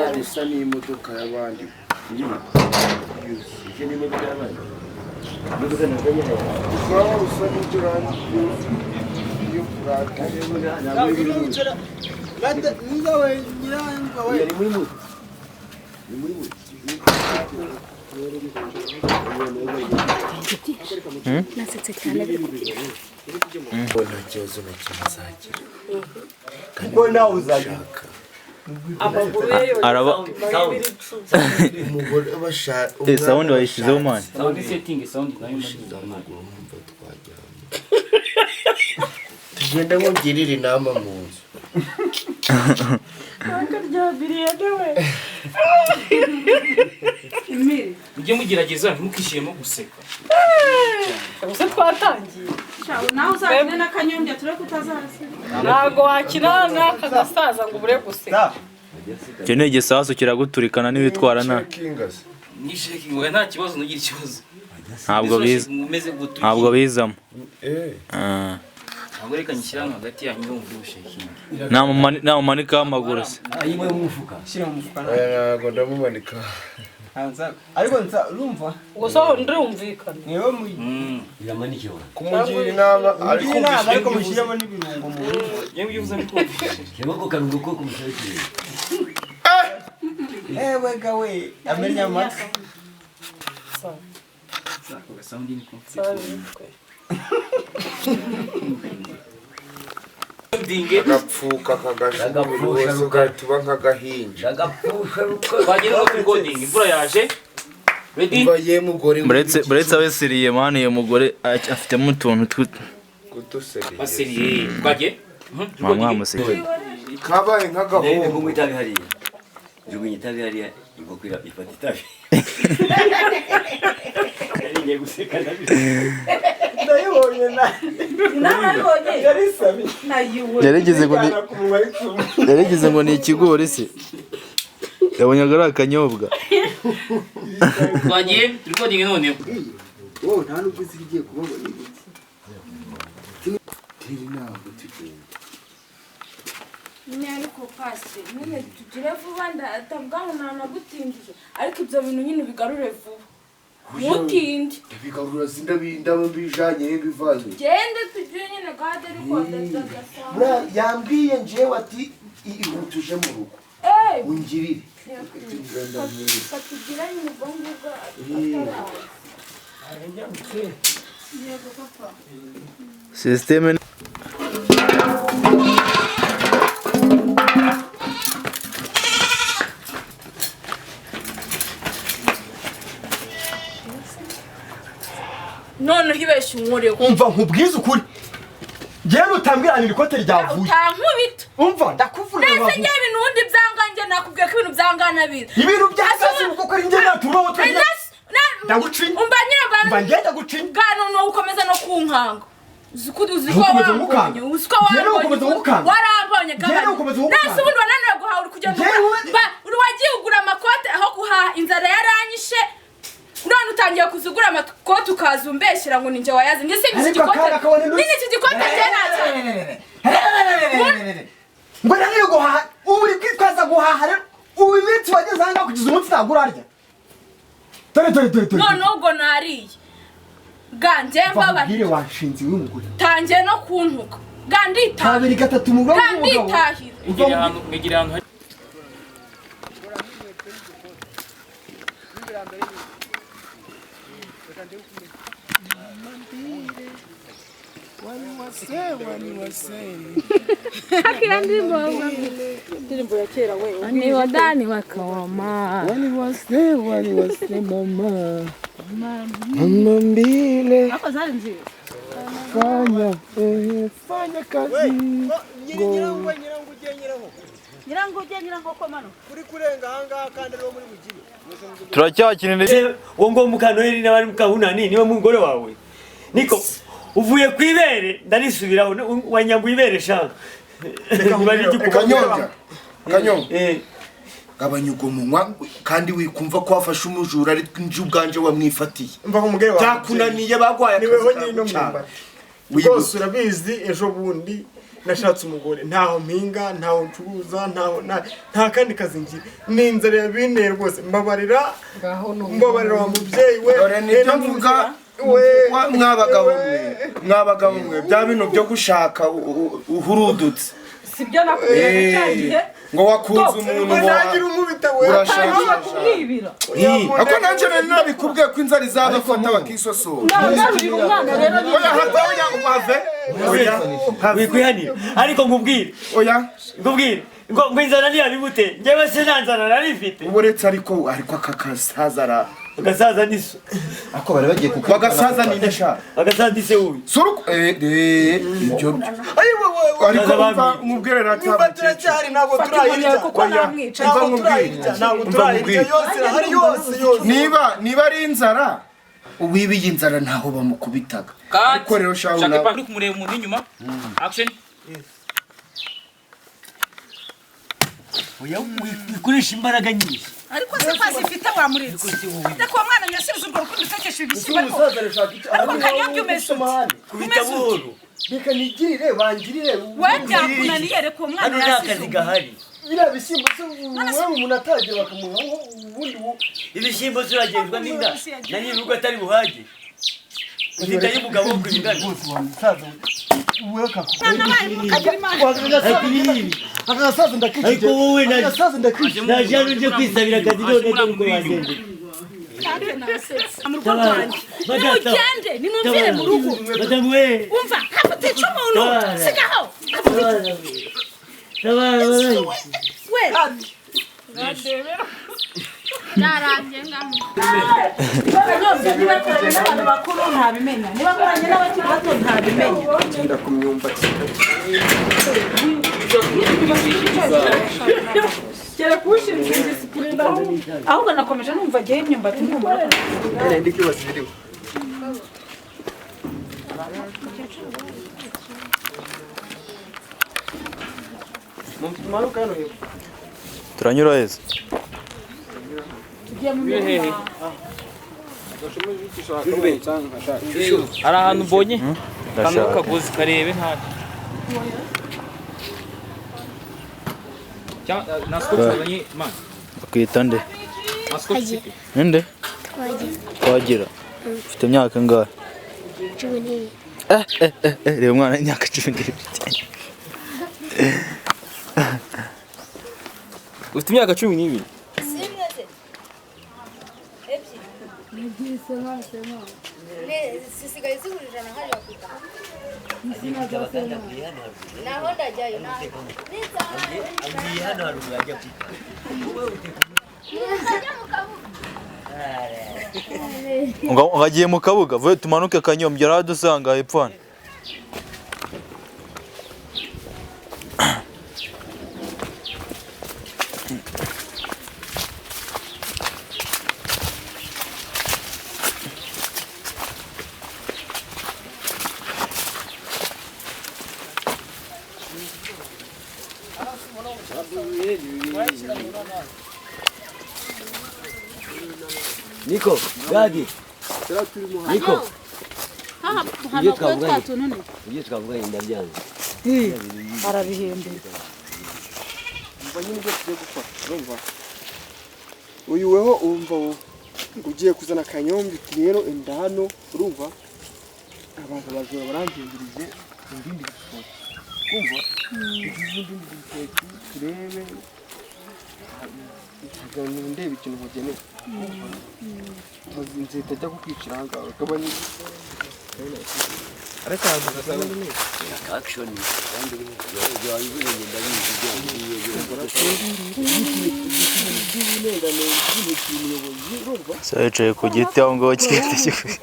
Waba usa n'imodoka y'abandi. Icyo ni imodoka y'abandi, imodoka nazanye haya. Waba usa n'irangi iyo purake. Ntabwo iri muri yari muri moto, ni muri moto. Nasetse cyane biri kubyina. Nta kibazo na kimwe azagira. Kuko nawe uzajya Amaguru ye yonyine. Araba Umugore bashaka. Eh, sound wayishizeho, man. Sound setting, sound nayo. Ushize amaguru, nkumva twajyana, tugenda nkugirire inama mu nzu. Akaryamiriye we. Mujye mugerageza ntimukishyiremo guseka. Gusa twatangiye. Nawe uzakine n'akanyombya turebe ko utazaza. Ntabwo wakina n'aka gasaza ngo ubure guseka. Icyo ni igisasu, kiraguturikana n'ibitwara na Kingazi. Ni shaking, oya, nta kibazo, ntugire ikibazo. Ntabwo biza. Umeze gutu. Ntabwo bizamo. Eh. Ah. Ntabwo, reka nyishyira hano hagati yanyu yumva ushaking. Namumanikaho amaguru se? Ayimwe mu mufuka. Shyira mu mufuka. Oya, ntabwo ndamumanika. Ariko nsa urumva. Gusa ndumvikana. Niwe mu Iramanike wa. Kumugira inama ariko. Inama, ariko mushyiremo n'ibirungo mu buryo. Yewe, iyo uvuze ndikumva. Shyiramo ako karungo ko kumushakira. Ewe gawe, amenya amatwi. Ako gasound ni kumfite. Agapfuka kagasha umubiri wose, ugahita uba nk'agahinja. Agapfusha ruko. Twagiye no recording, imvura yaje. Ready? Umva ye mugore. Buretse abe sérieux, man. Uyu mugore afitemo utuntu Kudusereye. Baseriye. Twagiye. Mwamuseke. Kabaye Nari nk'agahungu. kunywa itabi hariya, jugunya itabi hariya, inkoko ifata itabi. Nari ngiye guseka ndabizi. Ndayibonye na Narabibonye. Yarisabiye. Nayiwe. Yarigeze ngo ni Ijyana ku munwa w'icumu. Yarigeze ngo ni ikigori se, yabonye ari akanyobwa. Twagiye recording noneho. Wowe nta nubwo uzi igiye kubabona ibiki. Tera inama, tugenda. Nyine ariko pasi nyine tugire vuba, ndatabwa ngo ntanagutindije, ariko ibyo bintu nyine ubigarure vuba, ntutinde. Ndabigarura, ndaba mbijanye mbivanye. Gende tugire nyine gahunda, ariko ndadagasanga. Buriya yambwiye njyewe ati ihute uje mu rugo. Eee. Ungirire. Katugire nyine ubwo ngubwo ataraza. Yego papa. Système. Noneho ibeshya unkoreho. Umva nkubwize ukuri, njyewe nutambwira ikote ryavuye. Utankubita. Umva, ndakuvuna. Nese Rubavu. njye ibintu ubundi byanganjye, nakubwiye ko ibintu byangana biza. Ibintu byakazi kuko ari njye natubaho twenyine. Ndagucinya. Umva nyine. Umva, njye ndagucinya. Bwana, no ukomeza no kunkanga, uzi ko Ntukomeze wambonye. kugukanga. Uzi ko Njyewe wambonye. ntukomeze kugukanga. Warambonye. Njyewe Gabanya. ntukomeze kugukanga. Nese ubundi wananiwe guhaha, uri kugenda Njyewe ugura uri wagiye ugura amakote aho guhaha, inzara yaranyishe, none utangiye kuza ugura amakote, ukaza umbeshyira ngo ninjye wayaze. Njye sinzi iki Ariko gikote. akana kabone Nyine iki gikote njye ntacyo. Ngo naniwe guhaha, ubu uri kwitwaza guhaha. Rero ubu iminsi wageze aha ngaha kugeza umunsi ntabwo urarya. Dore, dore, dore, dore. Noneho ubwo nariye bwa njye mbabara. Mbabwire, wanshinze w'umugore. Tangiye no kuntuka bwa nditahira. Kabiri gatatu mu rugo Bwa rw'umugabo. nditahira. Mwegere ahantu, mwegere ahantu hari. Hakira ndirimbo, Indirimbo ya kera we. Ni wadani wakawama. Wani wase, wani wase, mama mama mbile. Ariko zari nziza. Fanya, fanya kazi. Nyirango, nyirango ugiye, nyirango. Nyirango ugiye, nyirango ko mano. Uri kurenga ahangaha kandi ariwo muri bugire. Turacyakinira. Uwo ngo mukanoheli n'abari mukahunani niwe mugore wawe, niko uvuye ku ibere ndarisubiraho, wanyambuye ibere sha. Kanyombya, Kanyombya. Eh. Gabanya ubwo munwa, kandi wikumva ko wafashe umujura ari nje ubwanje wamwifatiye. Mva nk'umugore wawe. Byakunaniye, bagwaye Ni weho akazi nyine kagucana. umwumbati rwose, urabizi, ejo bundi Nashatse umugore, ntaho mpinga, ntaho ncuruza, ntaho nta kandi kazi ngira. Ni inzara yabinteye rwose, mbabarira. Mbabarira wa mubyeyi we. Dore nibyo mvuga mwabagabo mwe, mwabagabo mwe, bya bintu byo gushaka uhurudutse. Sibyo nakubwiye cya gihe. Ngo wakunze umuntu ngo ntagira umubita we. Urashaka kumwibira. Ako nanjye nari nabikubwiye ko inzara izabafata bakisosora. Nagarurira umwana rero ni. Oya have, oya have. Oya wikwihanira ariko nkubwire. Oya nkubwire ngo inzara ntiyabimute, njyewe se nta nzara nari mfite. Uretse ariko aka kasaza ara agasaza ni so. Ako bari bagiye kuko bagasaza ni nde sha? Agasaza ni se wuyu. Suruko ibyo. Ariko umva umubwire rata. Niba turacyari ntabwo turayirya. Kuko namwica. Ntabwo turayirya, ntabwo turayirya yose irahari yose yose. Niba ari inzara, uwibiye inzara ntaho bamukubitaga. Ariko rero sha Shaka pa kumureba umuntu inyuma. Action. Oya wikoresha imbaraga nyinshi. Ariko se pasi ifite wamuritse. Ariko uwo mwana nyasubiza urwo rukundo utekesha ibishyimbo ariko. Ariko Kanyombya umeze ute? Kubita buhoro. Reka nigirire bangirire. We byakunaniye, reka uwo mwana Hano nta yasize. kazi gahari. Biriya bishyimbo se wowe umuntu atagira bakamuha ubundi Ibishyimbo turagenzwa n'inda. Na nyirugo atari buhage. Inda y'umugabo uko ingana. Agasaza ndakikije. Ariko wowe agasaza ndakikije. Naje hano nje kwisabira akazi none dore uko bagendeye. Mu rugo rwanjye. Nimugende, nimumvire mu rugo. Madamu we. Umva, hafutica umuntu. Sigaho. Tabara. We. Byarangiye ngaho. Kanyombya niba akoranye n'abantu bakuru ntabimenya. Niba akoranye n'abakiri bato ntabimenya. Genda ku myumbati. Kera kuwushinzwe disipurine ahubwo nakomeje numva agiye imyumbati nkumva. Ndi kwibaza ibiriho. Mumanuka hano hepfo. Turanyura heza. Tugiye mu mirima. Hari ahantu mbonye akantu k'akagozi karebe ntacyo. Na scotch uzanye man. Bakwita nde? Na scotch ufite? Ninde? Twagira. Ufite imyaka ingahe? 12. Reba umwana w'imyaka 12. Ufite imyaka 12. Zisigaye zigura 100 hariya ku itanu. Naho ndajyayo naho. Hano haruguru ajya kwita. Ngo agiye mu kabuga, vuye tumanuke Kanyombya aradusanga hepfo hano. Niko, Gadi. Niko. Hano twa tuntu ni. Ibyo twavuganye ndabyanze. Arabihembera. Umva nyine ibyo tugiye gukora, urumva? Uyu weho umva wowe. Ugiye kuzana Kanyombya uti rero enda hano, urumva? Abantu bajura barangingirije indindi bitoki. Urumva? Indindi bitoki turebe ndeba ikintu nkugeneye. Nzahita ajya kukwicira aha ngaha, gabanya. Ariko ahantu gasanga ni Action kandi ibyo wabivuze ngenda bizi Se yicaye ku giti aho ngaho kigahita kikwica.